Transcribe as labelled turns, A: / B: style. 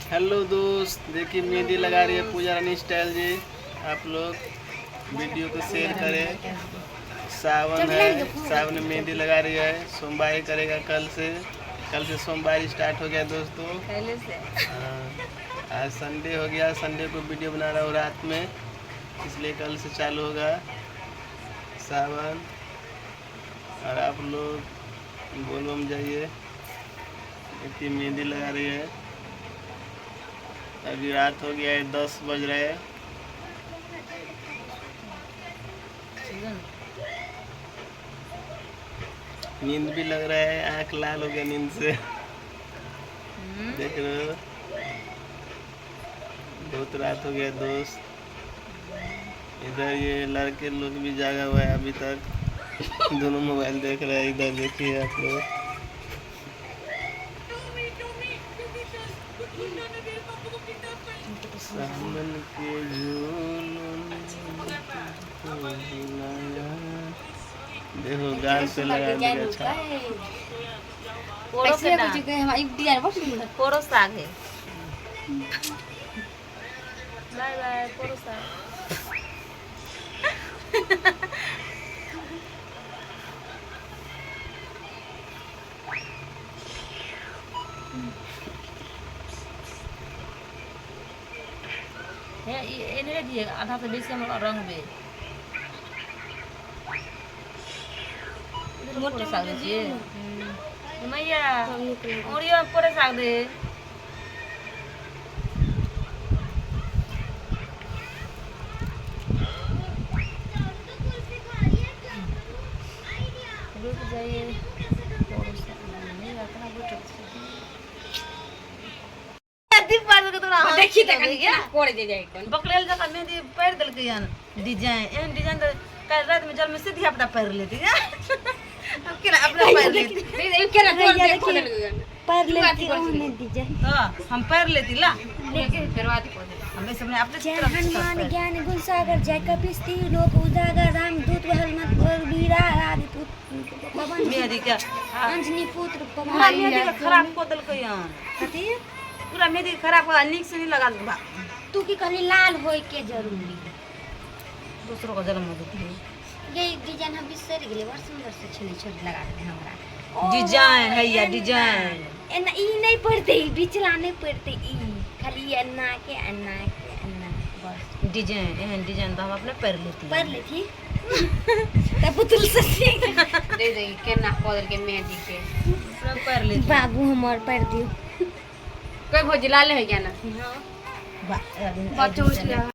A: Hello दोस्त, देखिए मेहंदी लगा रही है पूजा रानी स्टाइल जी। आप लोग वीडियो को शेयर करें। सावन है, सावन में मेहंदी लगा रही है। सोमवारी करेगा कल से, कल से सोमवारी स्टार्ट हो गया दोस्तों।
B: पहले से।
A: हाँ, आज संडे हो गया। संडे को वीडियो बना रहा हूँ रात में, इसलिए कल से चालू होगा सावन। और आप लोग बोलबम जाइए। इतनी मेहंदी लगा रही है। अभी रात हो गया है, 10 बज रहे हैं। नींद भी लग रहा है, आंख लाल हो गया नींद से। देख रहे हो, बहुत रात हो गया दोस्त। इधर ये लड़के लोग भी जागा हुआ है अभी तक, दोनों मोबाइल देख रहे हैं। इधर देखिए आप लोग। सावन के झूलों में तुमको झुलाया। देखो गाल पे लगा दिया। अच्छा।
B: कोरो
C: ऐसे
B: के ना
C: कुछ के हमारी डिजाइन बहुत सुंदर।
B: कोरो साग है। बाय बाय कोरो साग। हे एने दिए आधा से बेसी हम रंगबे। मोटे साग दे मैया, ओरियो कोरे साग दे। रुक जाइए, नहीं अपना
C: देखी त कनी कोरे दे जाए कोन।
B: बकलेल जका मेहंदी पैर देलकै हन डिजाइन, एहन डिजाइन तऽ काल्हि रातिमे जलमे से धिया पुता पैर लेती। अब केना अपना पैर लेती?
C: दे केना तोड़ दे खोल देलकै।
D: पर लेती ओहने डिजाइन।
B: तऽ हम पैर लेती ला।
C: फेर बात को दे।
B: हमे सबने अपने
D: जय
B: तरफ से
D: हनुमान
B: पैर।
D: ज्ञान गुण सागर, जय कपिस्ती लोक उजागर, राम दूत हनुमत और वीरा राजपूत पवन
B: मेहंदी के हाँ,
D: अंजनी पुत्र
B: पूरा
D: पवन।
B: मेहंदी के खराब कऽ देलकै हन।
D: कथी?
B: पूरा मेहंदी के खराब कऽ नीक से नहीं लगा बा।
D: तू की कहली लाल होय के जरूरी?
B: दोसरो के जन्म देती।
D: ये डिजाइन हम बिसरि गेलियै। बड़ सुंदर से छलै, छोट लगा देने हमरा।
B: डिजाइन है या डिजाइन।
D: एना ई नहि पड़तै, ई बिचला नहि पड़तै, ई खाली एना के एना के एना बस।
B: डिजाइन, एहन डिजाइन तऽ हम अपने पैर लेती।
D: पढ़ लेथी तऽ पुतुल से सीख।
C: दे दे केना को देलकै मेहंदी के।
B: अपने पैर लेती।
D: बाबू हमर पढ़ दियौ।
C: कोई भौजी लाल है क्या ना?
B: बा
C: बच्चों उठ गया।